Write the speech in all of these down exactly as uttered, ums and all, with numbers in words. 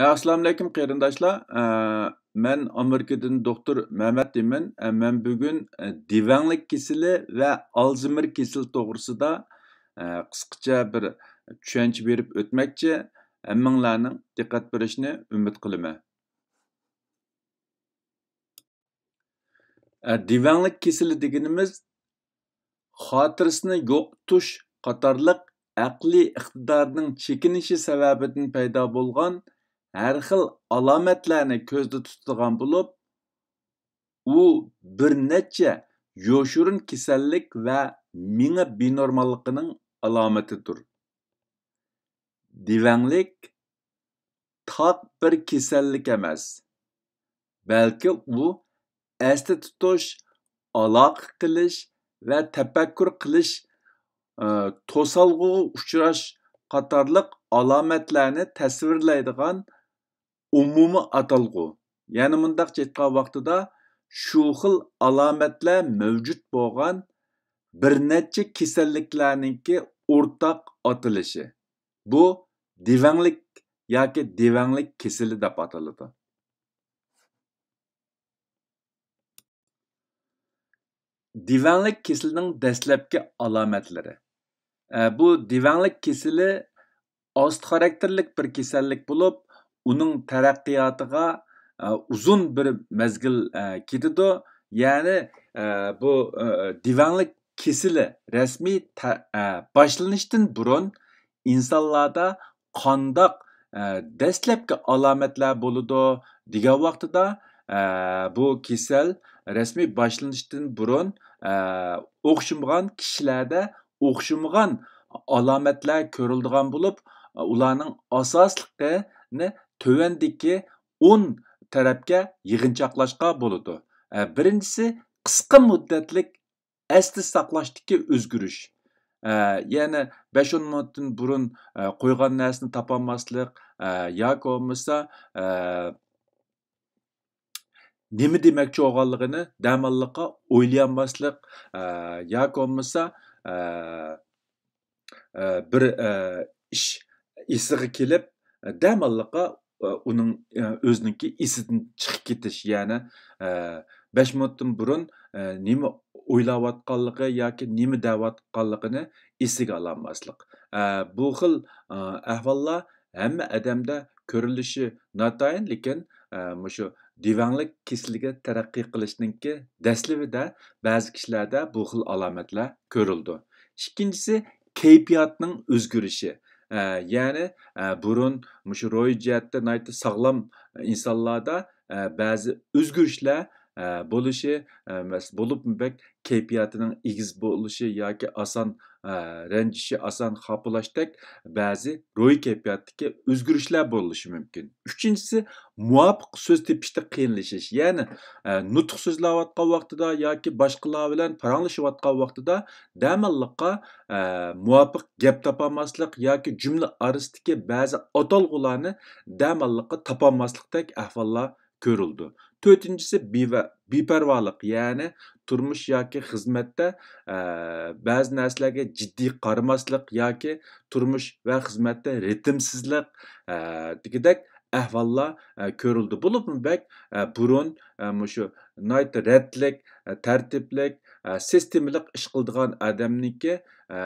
ئەسسالامۇئەلەيكۇم قېرىنداشلار. ئە، مەن ئامېرىكىدىن دوختۇر مەمەت دېمەن. ئە، مەن بۈگۈن، ئە، دېۋەڭلىك كېسىلى ۋە ئالزېيمېر كېسىلى توغرىسىدا، ئە، قىسقىچە بىر چۈشەنچە بېرىپ ئۆتمەكچى. ھەممىڭلارنىڭ دىققەت بېرىشىنى ئۈمىد قىلىمەن. ئە، دېۋەڭلىك كېسىلى دېگىنىمىز خاتىرىسىنى يوقىتىش قاتارلىق ئەقلىي ئىقتىدارىنىڭ چېكىنىشى سەۋەبىدىن پەيدا بولغان ھەر خىل ئالامەتلەرنى كۆزدە تۇتىدىغان بولۇپ، ئۇ بىر نەچچە يوشۇرۇن كېسەللىك ۋە مېڭە بىنورماللىقىنىڭ ئالامىتىدۇر. دېۋەڭلىك تاق بىر كېسەللىك ئەمەس، بەلكى ئۇ ئەستە تۇتۇش، ئالاقە قىلىش ۋە تەپەككۇر قىلىش، ئە، توسالغۇغا ئۇچراش قاتارلىق ئالامەتلەرنى تەسۋىرلەيدىغان ئومۇمىي ئاتالغۇ. يەنى مۇنداقچە ئېيتقان ۋاقتىدا، شۇ خىل ئالامەتلەر مەۋجۇت بولغان بىر نەچچە كېسەللىكلەرنىڭكى ئورتاق ئاتىلىشى. بۇ دېۋەڭلىك ياكى دېۋەڭلىك كېسىلى دەپ ئاتىلىدۇ. دېۋەڭلىك كېسىلىنىڭ دەسلەپكى ئالامەتلىرى. ئە، بۇ دېۋەڭلىك كېسىلى ئاستا خاراكتېرلىك بىر كېسەللىك بولۇپ، ئۇنىڭ تەرەققىياتىغا، ئە، ئۇزۇن بىر مەزگىل، ئە، كېتىدۇ. يەنى، ئە، بۇ، ئە، دېۋەڭلىك كېسىلى رەسمىي تە-، ئە، باشلىنىشتىن بۇرۇن ئىنسانلاردا قانداق، ئە، دەسلەپكى ئالامەتلەر بولىدۇ دېگەن ۋاقتىدا، ئە، بۇ كېسەل رەسمىي باشلىنىشتىن بۇرۇن، ئە، ئوخشىمىغان كىشىلەردە ئوخشىمىغان ئالامەتلەر كۆرۈلىدىغان بولۇپ، ئۇلارنىڭ ئاساسلىقىنى تۆۋەندىكى ئون تەرەپكە يىغىنچاقلاشقا بولىدۇ. ئە، بىرىنچىسى، قىسقا مۇددەتلىك ئەستە ساقلاشتىكى ئۆزگىرىش. ئە، يەنى بەش ئون مىنۇتتىن بۇرۇن، ئە، قويغان نەرسىنى تاپالماسلىق، ئە، ياكى بولمىسا، ئە، نېمە دېمەكچى بولغانلىقىنى دەماللىققا ئويلىيالماسلىق، ئە، ياكى بولمىسا، ئە، ئە، بىر، ئە، ئىش ئېسىگە كېلىپ، ئە، دەماللىققا، ئە، ئۇنىڭ، ئە، ئۆزىنىڭكى ئېسىدىن چىقىپ كېتىش، يەنى، ئە، بەش مىنۇتتىن بۇرۇن، ئە، نېمە ئويلاۋاتقانلىقى ياكى نېمە دەۋاتقانلىقىنى ئېسىگە ئالالماسلىق. ئە، بۇ خىل، ئە، ئەھۋاللار ھەممە ئادەمدە كۆرۈلۈشى ناتايىن، لېكىن، ئە، مۇشۇ دېۋەڭلىك كېسىلىگە تەرەققىي قىلىشنىڭكى دەسلىپىدە بەزى كىشىلەردە بۇ خىل ئالامەتلەر كۆرۈلىدۇ. ئىككىنچىسى، كەيپىياتنىڭ ئۆزگىرىشى. ئە، يەنى، ئە، بۇرۇن مۇشۇ روھىي جەھەتتە ناھايىتى ساغلام ئىنسانلاردا، ئە، بەزى ئۆزگىرىشلەر، ئە، بولۇشى، ئە، مەس-، بولۇپمۇ بەك كەيپىياتىنىڭ ئېگىز بولۇشى ياكى ئاسان، ئە، رەنجىشى، ئاسان خاپىلاشتەك بەزى روھىي كەيپىياتتىكى ئۆزگىرىشلەر بولۇشى مۇمكىن. ئۈچىنچىسى، مۇۋاپىق سۆز تېپىشتا قىيىنلىشىش. يەنى، ئە، نۇتۇق سۆزلەۋاتقان ۋاقتىدا ياكى باشقىلار بىلەن پاراڭلىشىۋاتقان ۋاقتىدا دەماللىققا، ئە، مۇۋاپىق گەپ تاپالماسلىق ياكى جۈملە ئارىسىدىكى بەزى ئاتالغۇلارنى دەماللىققا تاپالماسلىقتەك ئەھۋاللار كۆرۈلىدۇ. تۆتىنچىسى، بىۋە-، بىپەرۋالىق، يەنى تۇرمۇش ياكى خىزمەتتە، ئە، بەزى نەرسىلەرگە جىددىي قارىماسلىق ياكى تۇرمۇش ۋە خىزمەتتە رىتىمسىزلىق، ئە، دېگۈدەك ئەھۋاللار، ئە، كۆرۈلىدۇ. بولۇپمۇ بەك، ئە، بۇرۇن، ئە، مۇشۇ ناھايىتى رەتلىك، ئە، تەرتىپلىك، ئە، سىستېمىلىق ئىش قىلىدىغان ئادەمنىڭكى، ئە،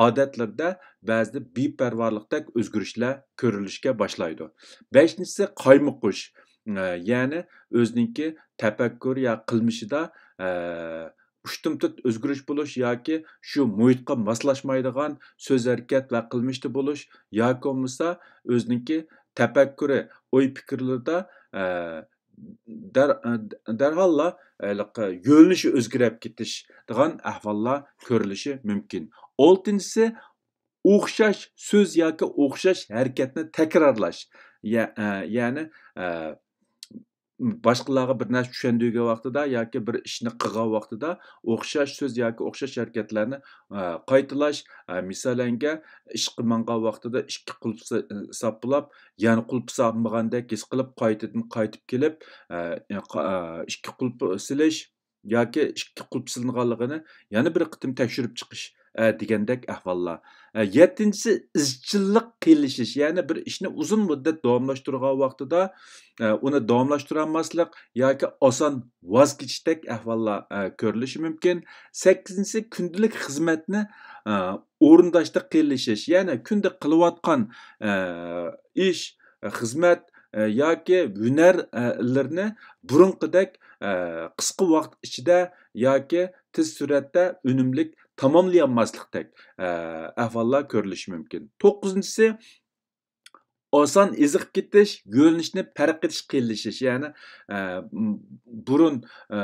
ئادەتلىرىدە بەزىدە بىپەرۋالىقتەك ئۆزگىرىشلەر كۆرۈلۈشكە باشلايدۇ. بەشىنچىسى، قايمۇقۇش. ئە، يەنى ئۆزىنىڭكى تەپەككۇر يا قىلمىشىدا، ئە، ئۇشتۇمتۇت ئۆزگىرىش بولۇش ياكى شۇ مۇھىتقا ماسلاشمايدىغان سۆز، ھەرىكەت ۋە قىلمىشتا بولۇش ياكى بولمىسا ئۆزىنىڭكى تەپەككۇرى، ئوي پىكىرلىرىدا، ئە، دەر-، دەرھاللا ھېلىقى يۆنىلىشى ئۆزگىرىپ كېتىشىدىغان ئەھۋاللار كۆرۈلۈشى مۇمكىن. ئالتىنچىسى، ئوخشاش سۆز ياكى ئوخشاش ھەرىكەتنى تەكرارلاش. يە-، ئە، يەنى، ئە، باشقىلارغا بىر نەرسە چۈشەندۈرگەن ۋاقتىدا ياكى بىر ئىشنى قىلغان ۋاقتىدا ئوخشاش سۆز ياكى ئوخشاش ھەرىكەتلەرنى، ئە، قايتىلاش. ئە، مىسالەنگە، ئىشقا ماڭغان ۋاقتىدا ئىككى قۇلۇپ سا-، ساپىلاپ، يەنە قۇلۇپ ساپمىغاندەك ھېس قىلىپ، قايتىدىن قايتىپ كېلىپ، ئە، قا-، ئە، ئىككى قۇلۇپ سېلىش ياكى ئىككى قۇلۇپ سېلىنغانلىقىنى يەنە بىر قېتىم تەكشۈرۈپ چىقىش. ئە، دېگەندەك ئەھۋاللار. ئە، يەتتىنچىسى ئىزچىللىق قىيىنلىشىش، يەنى بىر ئىشنى ئۇزۇن مۇددەت داۋاملاشتۇرغان ۋاقتىدا، ئە، ئۇنى داۋاملاشتۇرالماسلىق ياكى ئاسان ۋاز كېچىشتەك ئەھۋاللار، ئە، كۆرۈلۈشى مۇمكىن. سەككىزىنچىسى كۈندىلىك خىزمەتنى، ئە، ئورۇنداشتا قىيىنلىشىش، يەنى كۈندە قىلىۋاتقان، ئە، ئىش، خىزمەت، ئە، ياكى ھۈنەر، ئە، لىرىنى بۇرۇنقىدەك، ئە، قىسقا ۋاقىت ئىچىدە ياكى تېز سۈرئەتتە ئۈنۈملۈك تاماملىيالماسلىقتەك، ئە، ئەھۋاللار كۆرۈلۈشى مۇمكىن. توققۇزىنچىسى، ئاسان ئېزىقىپ كېتىش، يۆنىلىشنى پەرق قىلىش قىيىنلىشىش. يەنى، ئە، م-، بۇرۇن، ئە،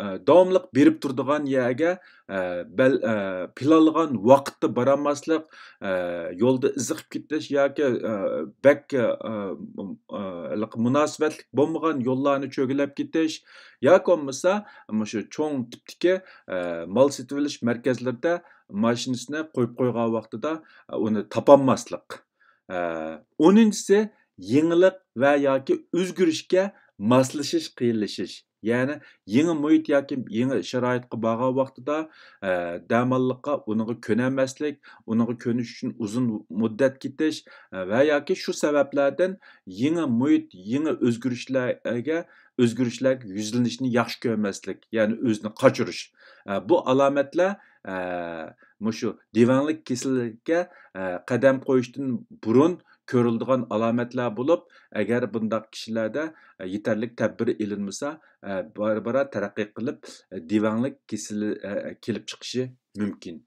ئە، داۋاملىق بېرىپ تۇرىدىغان يەرگە، ئە، بەل-، ئە، پىلانلىغان ۋاقىتتا بارالماسلىق، ئە، يولدا ئېزىقىپ كېتىش ياكى، ئە، بەك، ئە، ئە، ھېلىقى مۇناسىۋەتلىك بولمىغان يوللارنى چۆگىلەپ كېتىش ياكى بولمىسا مۇشۇ چوڭ تىپتىكى، ئە، مال سېتىۋېلىش مەركەزلىرىدە ماشىنىسىنى قويۇپ قويغان ۋاقتىدا ئۇنى تاپالماسلىق. ئە، ئونىنچىسى، يېڭىلىق ۋە ياكى ئۆزگىرىشكە ماسلىشىش قىيىنلىشىش. يەنى يېڭى مۇھىت ياكى يېڭى شارائىتقا بارغان ۋاقتىدا، ئە، دەماللىققا ئۇنىڭغا كۆنەلمەسلىك، ئۇنىڭغا كۆنۈش ئۈچۈن ئۇزۇن مۇددەت كېتىش، ئە، ۋە ياكى شۇ سەۋەبلەردىن يېڭى مۇھىت، يېڭى ئۆزگىرىشلەرگە، ئۆزگىرىشلەرگە يۈزلىنىشنى ياخشى كۆرمەسلىك، يەنى ئۆزىنى قاچۇرۇش. ئە، بۇ ئالامەتلەر، ئە، مۇشۇ دېۋەڭلىك كېسىلىگە، ئە، قەدەم قويۇشتىن بۇرۇن كۆرۈلىدىغان ئالامەتلەر بولۇپ، ئەگەر بۇنداق كىشىلەردە، ئە، يېتەرلىك تەدبىر ئېلىنمىسا، ئە، بارا-بارا تەرەققىي قىلىپ، ئە، دېۋەڭلىك كېسىلى، ئە، كېلىپ چىقىشى مۇمكىن.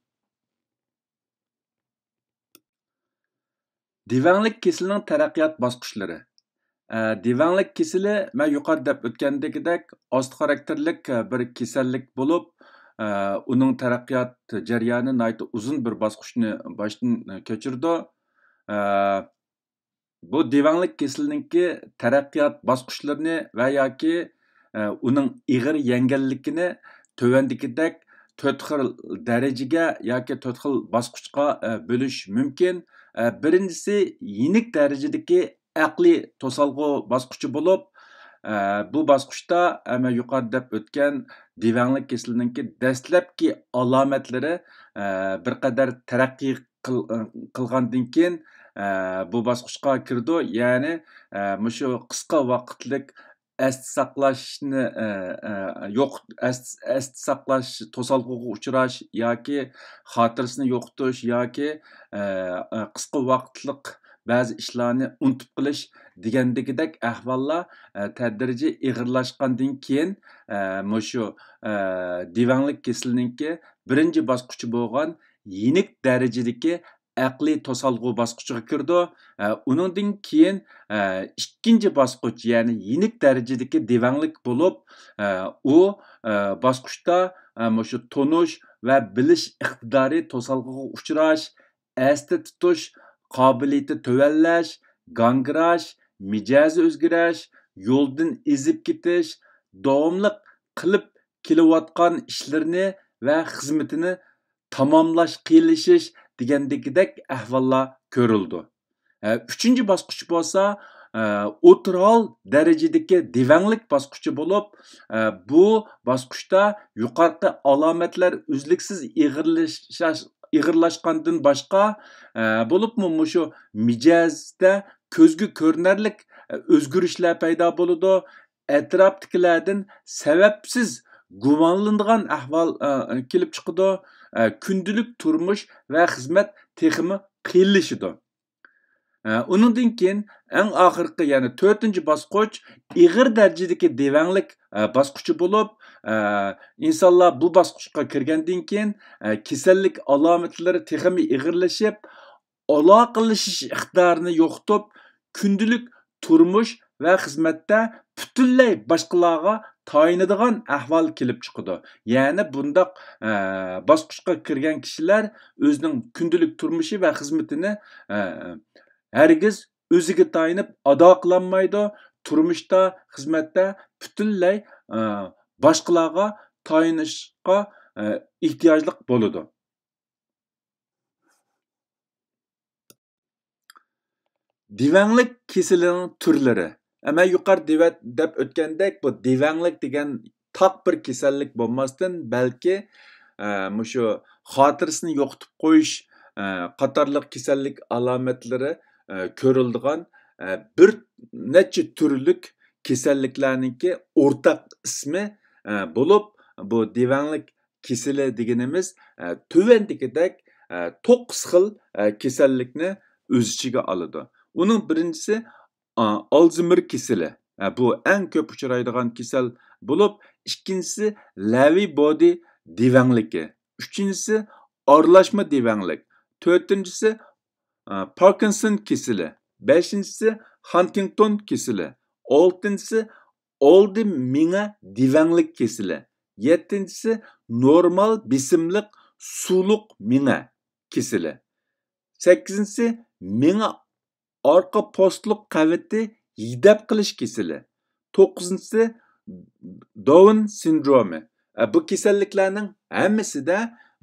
دېۋەڭلىك كېسىلىنىڭ تەرەققىيات باسقۇچلىرى. ئە، دېۋەڭلىك كېسىلى مەن يۇقىرىدا دەپ ئۆتكەندىكىدەك ئاستا خاراكتېرلىك، ئە، بىر كېسەللىك بولۇپ، ئە، ئۇنىڭ تەرەققىيات جەريانى ناھايىتى ئۇزۇن بىر باسقۇچنى باشتىن، ئە، كەچۈرىدۇ. ئە، بۇ دېۋەڭلىك كېسىلىنىڭكى تەرەققىيات باسقۇچلىرىنى ۋە ياكى، ئە، ئۇنىڭ ئېغىر يەڭگەنلىكىنى تۆۋەندىكىدەك تۆت خىل دەرىجىگە ياكى تۆت خىل باسقۇچقا، ئە، بۆلۈش مۇمكىن. ئە، بىرىنچىسى، يېنىك دەرىجىدىكى ئەقلىي توسالغۇ باسقۇچى بولۇپ، ئە، بۇ باسقۇچتا، ئە، مەن يۇقىرىدا دەپ ئۆتكەن دېۋەڭلىك كېسىلىنىڭكى دەسلەپكى ئالامەتلىرى، ئە، بىر قەدەر تەرەققىي قىل-، قىلغاندىن كېيىن، ئە، بۇ باسقۇچقا كىرىدۇ. يەنى، ئە، مۇشۇ قىسقا ۋاقىتلىق ئەستە ساقلاشنى، ئە، ئە، يوق-، ئەس-، ئەستە ساقلاش توسالغۇغا ئۇچراش ياكى خاتىرىسىنى يوقىتىش ياكى، ئە، ئە، قىسقا ۋاقىتلىق بەزى ئىشلارنى ئۇنتۇپ قېلىش دېگەندىكىدەك ئەھۋاللار، ئە، تەدرىجىي ئېغىرلاشقاندىن كېيىن، ئە، مۇشۇ، ئە، دېۋەڭلىك كېسىلىنىڭكى بىرىنچى باسقۇچى بولغان يېنىك دەرىجىدىكى ئەقلىي توسالغۇ باسقۇچىغا كىرىدۇ. ئە، ئۇنىڭدىن كېيىن، ئە، ئىككىنچى باسقۇچ، يەنى يېنىك دەرىجىدىكى دېۋەڭلىك بولۇپ، ئە، ئۇ، ئە، باسقۇچتا، ئە، مۇشۇ تونۇش ۋە بىلىش ئىقتىدارى توسالغۇغا ئۇچراش، ئەستە تۇتۇش قابىلىيىتى تۆۋەنلەش، گاڭگىراش، مىجەزى ئۆزگىرىش، يولدىن ئېزىپ كېتىش، داۋاملىق قىلىپ كېلىۋاتقان ئىشلىرىنى ۋە خىزمىتىنى تاماملاش قىيىنلىشىش دېگەندىكىدەك ئەھۋاللار كۆرۈلىدۇ. ئە، ئۈچىنچى باسقۇچ بولسا، ئە، ئوتتۇرا ھال دەرىجىدىكى دېۋەڭلىك باسقۇچى بولۇپ، ئە، بۇ باسقۇچتا يۇقىرىقى ئالامەتلەر ئۈزلۈكسىز ئېغىرلىشاش-، ئېغىرلاشقاندىن باشقا، ئە، بولۇپمۇ مۇشۇ مىجەزدە كۆزگە كۆرۈنەرلىك، ئە، ئۆزگىرىشلەر پەيدا بولىدۇ. ئەتراپتىكىلەردىن سەۋەبسىز گۇمانلىنىدىغان ئەھۋال، ئە، كېلىپ چىقىدۇ. ئە، كۈندىلىك تۇرمۇش ۋە خىزمەت تېخىمۇ قىيىنلىشىدۇ. ئە، ئۇنىڭدىن كېيىن ئەڭ ئاخىرقى، يەنى تۆتىنچى باسقۇچ ئېغىر دەرىجىدىكى دېۋەڭلىك، ئە، باسقۇچى بولۇپ، ئە، ئىنسانلار بۇ باسقۇچقا كىرگەندىن كېيىن، ئە، كېسەللىك ئالامەتلىرى تېخىمۇ ئېغىرلىشىپ، ئالاقىلىشىش ئىقتىدارىنى يوقىتىپ، كۈندىلىك تۇرمۇش ۋە خىزمەتتە پۈتۈنلەي باشقىلارغا تايىنىدىغان ئەھۋال كېلىپ چىقىدۇ. يەنى بۇنداق، ئە، باسقۇچقا كىرگەن كىشىلەر ئۆزىنىڭ كۈندىلىك تۇرمۇشى ۋە خىزمىتىنى، ئە، ھەرگىز ئۆزىگە تايىنىپ ئادا قىلالمايدۇ. تۇرمۇشتا، خىزمەتتە پۈتۈنلەي، ئە، باشقىلارغا تايىنىشقا، ئە، ئېھتىياجلىق بولىدۇ. دېۋەڭلىك كېسىلىنىڭ تۈرلىرى. ئە، مەن يۇقىرىدا دېۋەت-، دەپ ئۆتكەندەك، بۇ دېۋەڭلىك دېگەن تاق بىر كېسەللىك بولماستىن، بەلكى، ئە، مۇشۇ خاتىرىسىنى يوقىتىپ قويۇش، ئە، قاتارلىق كېسەللىك ئالامەتلىرى، ئە، كۆرۈلىدىغان، ئە، بىر نەچچە تۈرلۈك كېسەللىكلەرنىڭكى ئورتاق ئىسمى، ئە، بولۇپ، بۇ دىۋەڭلىك كېسىلى دېگىنىمىز، ئە، تۆۋەندىكىدەك، ئە، توققۇز خىل، ئە، كېسەللىكنى ئۆز ئىچىگە ئالىدۇ. ئۇنىڭ بىرىنچىسى، ئا، ئالزېيمېر كېسىلى. ئە، بۇ ئەڭ كۆپ ئۇچرايدىغان كېسەل بولۇپ، ئىككىنچىسى لەۋى بودى دىۋەڭلىكى، ئۈچىنچىسى ئارىلاشما دىۋەڭلىك، تۆتىنچىسى، ئا، پاركىنسون كېسىلى، بەشىنچىسى خانتىڭتون كېسىلى، ئالتىنچىسى ئالدى مېڭە دىۋەڭلىك كېسىلى، يەتتىنچىسى نورمال بېسىملىق سۇلۇق مېڭە كېسىلى، سەككىزىنچىسى مېڭە ئارقا پوستلۇق قەۋىتى يېدەپ قېلىش كېسىلى، توققۇزىنچىسى داۋن سىندرومى. ئە، بۇ كېسەللىكلەرنىڭ ھەممىسىدە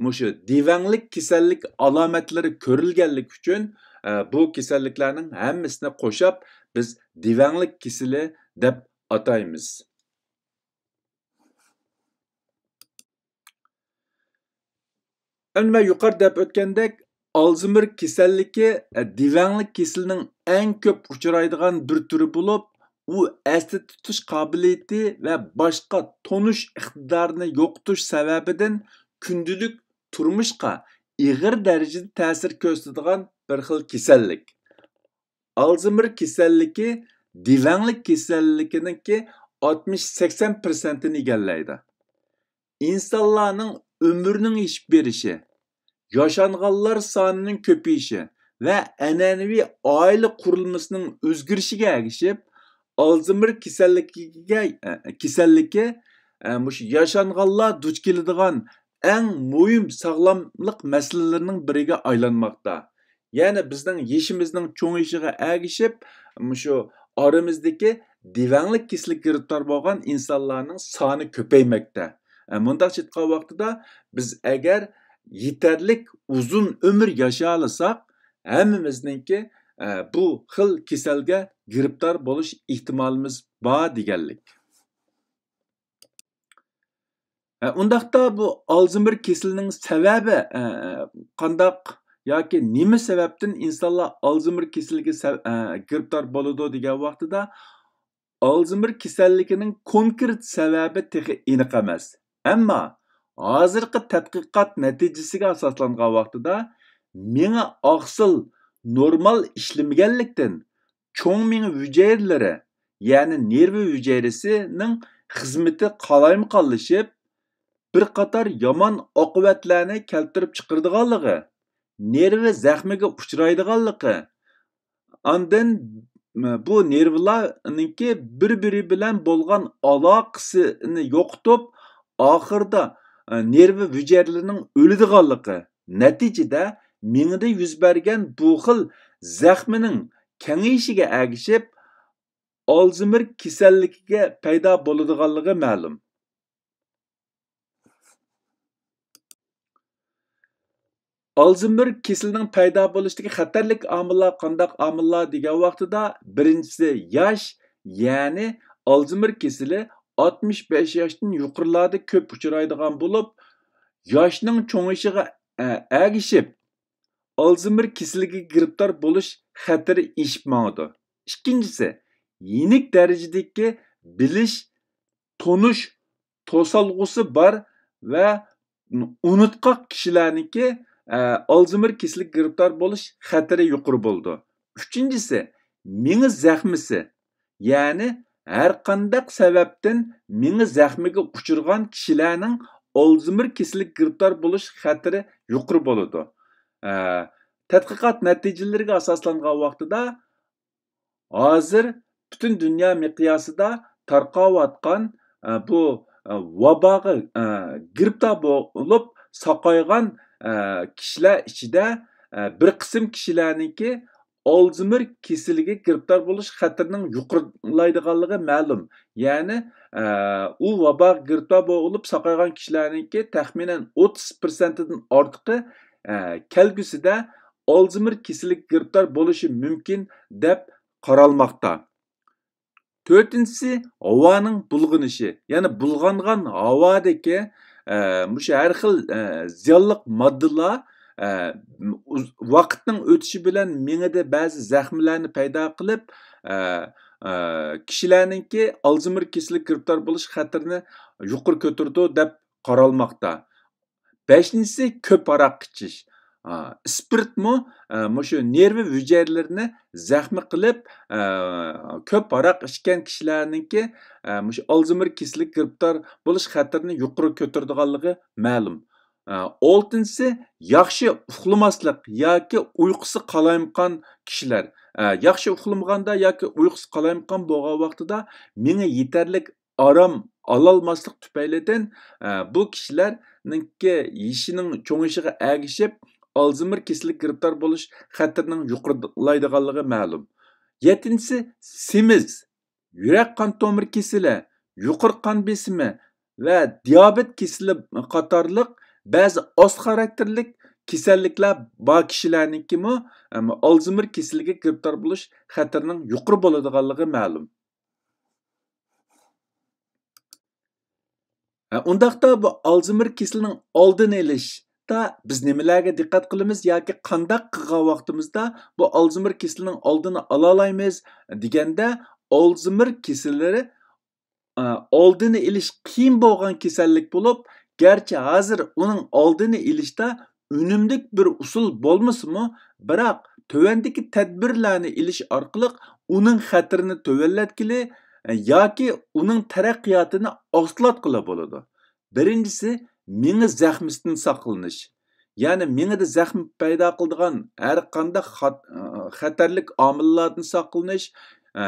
مۇشۇ دىۋەڭلىك كېسەللىك ئالامەتلىرى كۆرۈلگەنلىكى ئۈچۈن، ئە، بۇ كېسەللىكلەرنىڭ ھەممىسىنى قوشاپ بىز دىۋەڭلىك كېسىلى دەپ ئاتايمىز. ئەمدى مەن يۇقىرىدا دەپ ئۆتكەندەك، ئالزېيمېر كېسەللىكى، ئە، دىۋەڭلىك كېسىلىنىڭ ئەڭ كۆپ ئۇچرايدىغان بىر تۈرى بولۇپ، ئۇ ئەستە تۇتۇش قابىلىيىتى ۋە باشقا تونۇش ئىقتىدارىنى يوقىتىش سەۋەبىدىن كۈندىلىك تۇرمۇشقا ئېغىر دەرىجىدە تەسىر كۆرسىتىدىغان بىر خىل كېسەللىك. ئالزېيمېر كېسەللىكى دىۋەڭلىك كېسەللىكىنىڭكى ئاتمىش سەكسەن پىرسەنتىنى ئىگىلەيدۇ. ئىنسانلارنىڭ ئۆمرىنىڭ ئېشىپ بېرىشى، ياشانغانلار سانىنىڭ كۆپىيىشى ۋە ئەنئەنىۋى ئائىلە قۇرۇلمىسىنىڭ ئۆزگىرىشىگە ئەگىشىپ، ئالزېيمېر كېسەللىكىگە، كېسەللىكى، مۇشۇ ياشانغانلار دۇچ كېلىدىغان ئەڭ مۇھىم ساغلاملىق مەسىلىلىرىنىڭ بىرىگە ئايلانماقتا. يەنى بىزنىڭ يېشىمىزنىڭ چوڭىيىشىغا ئەگىشىپ، مۇشۇ ئارىمىزدىكى دىۋەڭلىك كېسىلىگە گىرىپتار بولغان ئىنسانلارنىڭ سانى كۆپەيمەكتە. ئە، مۇنداقچە ئېيتقان ۋاقتىدا، بىز ئەگەر يېتەرلىك ئۇزۇن ئۆمۈر ياشىيالىساق، ھەممىمىزنىڭكى، ئە، بۇ خىل كېسەلگە گىرىپتار بولۇش ئېھتىمالىمىز بار دېگەنلىك. ئە، ئۇنداقتا بۇ ئالزېيمېر كېسىلىنىڭ سەۋەبى، ئە، قانداق ياكى نېمە سەۋەبتىن ئىنسانلار ئالزېيمېر كېسىلىگە سە-، ئە، گىرىپتار بولىدۇ دېگەن ۋاقتىدا، ئالزېيمېر كېسەللىكىنىڭ كونكرېت سەۋەبى تېخى ئېنىق ئەمەس. ئەمما ھازىرقى تەتقىقات نەتىجىسىگە ئاساسلانغان ۋاقتىدا، مېڭە ئاقسىل نورمال ئىشلىمىگەنلىكتىن، چوڭ مېڭە ھۈجەيرىلىرى، يەنى نېرۋا ھۈجەيرىسىنىڭ خىزمىتى قالايمىقانلىشىپ، بىر قاتار يامان ئاقىۋەتلەرنى كەلتۈرۈپ چىقىرىدىغانلىقى، نېرۋا زەخمىگە ئۇچرايدىغانلىقى، ئاندىن بۇ نېرۋىلارنىڭكى بىر-بىرى بىلەن بولغان ئالاقىسىنى يوقىتىپ، ئاخىرىدا نېرۋا ھۈجەيرىلىرىنىڭ ئۆلىدىغانلىقى، نەتىجىدە مېڭىدە يۈز بەرگەن بۇ خىل زەخمىنىڭ كېڭىيىشىگە ئەگىشىپ، ئالزېيمېر كېسەللىكىگە پەيدا بولىدىغانلىقى مەلۇم. ئالزېيمېر كېسىلىنىڭ پەيدا بولۇشىدىكى خەتەرلىك ئامىللار قانداق ئامىللار دېگەن ۋاقتىدا، بىرىنچىسى ياش، يەنى ئالزېيمېر كېسىلى ئاتمىش بەش ياشتىن يۇقىرىلاردا كۆپ ئۇچرايدىغان بولۇپ، ياشنىڭ چوڭىيىشىغا، ئە، ئەگىشىپ، ئالزېيمېر كېسىلىگە گىرىپتار بولۇش خەتىرى ئېشىپ ماڭىدۇ. ئىككىنچىسى، يېنىك دەرىجىدىكى بىلىش، تونۇش توسالغۇسى بار ۋە ئۇنتقاق كىشىلەرنىڭكى، ئە، ئالزېيمېر كېسىلىگە گىرىپتار بولۇش خەتىرى يۇقىرى بولىدۇ. ئۈچىنچىسى، مېڭە زەخمىسى، يەنى ھەر قانداق سەۋەبتىن مېڭە زەخمىگە ئۇچرىغان كىشىلەرنىڭ ئالزېيمېر كېسىلىگە گىرىپتار بولۇش خەتىرى يۇقىرى بولىدۇ. ئە، تەتقىقات نەتىجىلىرىگە ئاساسلانغان ۋاقتىدا، ھازىر پۈتۈن دۇنيا مىقياسىدا تارقاۋاتقان، ئە، بۇ، ئە، ۋاباغا، ئە، گىرىپتار بولۇپ ساقايغان، ئە، كىشىلەر ئىچىدە، ئە، بىر قىسىم كىشىلەرنىڭكى ئالزېيمېر كېسىلىگە گىرىپتار بولۇش خەتىرىنىڭ يۇقىرىلايدىغانلىقى مەلۇم. يەنى، ئە، ئۇ ۋاباغا گىرىپتار بولۇپ ساقايغان كىشىلەرنىڭكى تەخمىنەن ئوتتۇز پىرسەنتىدىن ئارتۇقى، ئە، كەلگۈسىدە ئالزېيمېر كېسىلىگە گىرىپتار بولۇشى مۇمكىن دەپ قارالماقتا. تۆتىنچىسى، ھاۋانىڭ بۇلغىنىشى، يەنى بۇلغانغان ھاۋادىكى، ئە، مۇشۇ ھەر خىل، ئە، زىيانلىق ماددىلار، ئە، ئۇز-، ۋاقىتنىڭ ئۆتۈشى بىلەن مېڭىدە بەزى زەخمىلەرنى پەيدا قىلىپ، ئە، ئە، كىشىلەرنىڭكى ئالزېيمېر كېسىلىگە گىرىپتار بولۇش خەتىرىنى يۇقىرى كۆتۈرىدۇ دەپ قارالماقتا. بەشىنچىسى، كۆپ ھاراق ئىچىش. ئا، ئىسپىرتمۇ، ئا، مۇشۇ نېرۋا ھۈجەيرىلىرىنى زەخمى قىلىپ، ئا، كۆپ ھاراق ئىچكەن كىشىلەرنىڭكى، ئا، مۇشۇ ئالزېيمېر كېسىلىگە گىرىپتار بولۇش خەتىرىنى يۇقىرى كۆتۈرىدىغانلىقى مەلۇم. ئا، ئالتىنچىسى، ياخشى ئۇخلىماسلىق ياكى ئۇيقۇسى قالايمىقان كىشىلەر. ئا، ياخشى ئۇخلىمىغاندا ياكى ئۇيقۇسى قالايمىقان بولغان ۋاقتىدا مېڭە يېتەرلىك ئارام ئالالماسلىق تۈپەيلىدىن، ئە، بۇ كىشىلەرنىڭكى يېشىنىڭ چوڭىيىشىغا ئەگىشىپ، ئالزېيمېر كېسىلىگە گىرىپتار بولۇش خەتىرىنىڭ يۇقىرىلايدىغانلىقى مەلۇم. يەتتىنچىسى، سېمىز، يۈرەك قان تومۇر كېسىلى، يۇقىرى قان بېسىمى ۋە دىيابېت كېسىلى قاتارلىق بەزى ئاز خاراكتېرلىك كېسەللىكلەر بار كىشىلەرنىڭكىمۇ، ئەم، ئالزېيمېر كېسىلىگە گىرىپتار بولۇش خەتىرىنىڭ يۇقىرى بولىدىغانلىقى مەلۇم. ھە، ئۇنداقتا بۇ ئالزېيمېر كېسىلىنىڭ ئالدىنى ئېلىشتا بىز نېمىلەرگە دىققەت قىلىمىز ياكى قانداق قىلغان ۋاقتىمىزدا بۇ ئالزېيمېر كېسىلىنىڭ ئالدىنى ئالالايمىز دېگەندە، ئالزېيمېر كېسىللىرى، ئە، ئالدىنى ئېلىش قىيىن بولغان كېسەللىك بولۇپ، گەرچە ھازىر ئۇنىڭ ئالدىنى ئېلىشتا ئۈنۈملۈك بىر ئۇسۇل بولمىسىمۇ، بىراق تۆۋەندىكى تەدبىرلەرنى ئېلىش ئارقىلىق ئۇنىڭ خەتىرىنى تۆۋەنلەتكىلى، ئە، ياكى ئۇنىڭ تەرەققىياتىنى ئاستىلاتقىلى بولىدۇ. بىرىنچىسى، مېڭە زەخمىسىدىن ساقلىنىش. يەنى مېڭىدە زەخمە پەيدا قىلىدىغان ھەر قانداق خات-، خەتەرلىك ئامىللاردىن ساقلىنىش، ئە،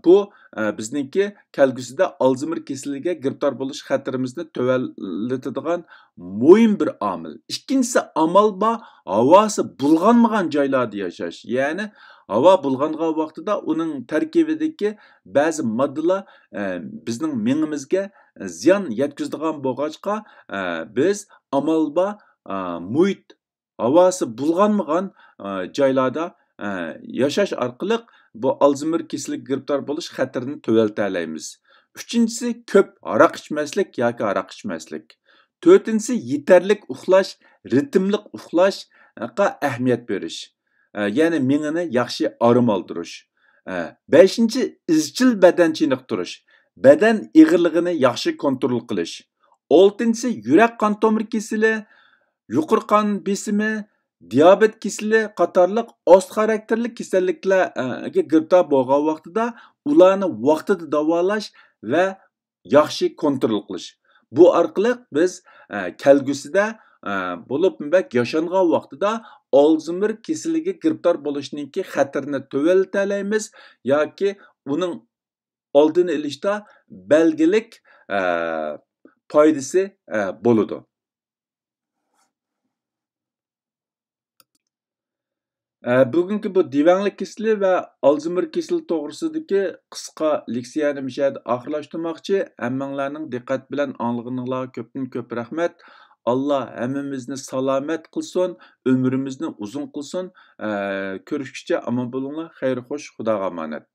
بۇ، ئە، بىزنىڭكى كەلگۈسىدە ئالزېيمېر كېسىلىگە گىرىپتار بولۇش خەتىرىمىزنى تۆۋەنلىتىدىغان مۇھىم بىر ئامىل. ئىككىنچىسى، ئامال بار ھاۋاسى بۇلغانمىغان جايلاردا ياشاش. يەنى ھاۋا بۇلغانغان ۋاقتىدا ئۇنىڭ تەركىبىدىكى بەزى ماددىلار، ئە، بىزنىڭ مېڭىمىزگە زىيان يەتكۈزىدىغان بولغاچقا، ئە، بىز ئامال بار، ئە، مۇھىت ھاۋاسى بۇلغانمىغان، ئە، جايلاردا، ئە، ياشاش ئارقىلىق بۇ ئالزېيمېر كېسىلىگە گىرىپتار بولۇش خەتىرىنى تۆۋەنلىتەلەيمىز. ئۈچىنچىسى، كۆپ ھاراق ئىچمەسلىك ياكى ھاراق ئىچمەسلىك. تۆتىنچىسى، يېتەرلىك ئۇخلاش، رىتىملىق ئۇخلاشقا ئەھمىيەت بېرىش. ئە، يەنى مېڭىنى ياخشى ئارام ئالدۇرۇش. ئە، بەشىنچى، ئىزچىل بەدەن چېنىقتۇرۇش، بەدەن ئېغىرلىقىنى ياخشى كونترول قىلىش. ئالتىنچىسى، يۈرەك قان تومۇر كېسىلى، يۇقىرى قان بېسىمى، دىيابېت كېسىلى قاتارلىق ئاز خاراكتېرلىك كېسەللىكلەرگە گىرىپتار بولغان ۋاقتىدا ئۇلارنى ۋاقتىدا داۋالاش ۋە ياخشى كونترول قىلىش. بۇ ئارقىلىق بىز، ئە، كەلگۈسىدە، ئە، بولۇپمۇ بەك ياشانغان ۋاقتىدا ئالزېيمېر كېسىلىگە گىرىپتار بولۇشنىڭكى خەتىرىنى تۆۋەنلىتەلەيمىز ياكى ئۇنىڭ ئالدىنى ئېلىشتا بەلگىلىك، ئە، پايدىسى، ئە، بولىدۇ. ئە، بۈگۈنكى بۇ دىۋەڭلىك كېسىلى ۋە ئالزېيمېر كېسىلى توغرىسىدىكى قىسقا لېكسىيەنى مۇشۇ يەردە ئاخىرلاشتۇرماقچى. ھەممىڭلارنىڭ دىققەت بىلەن ئاڭلىغىنىڭلارغا كۆپتىن كۆپ رەھمەت. ئاللا ھەممىمىزنى سالامەت قىلسۇن، ئۆمرىمىزنى ئۇزۇن قىلسۇن. ئە، كۆرۈشكىچە ئامان بولۇڭلار. خەير خوش، خۇداغا ئامانەت.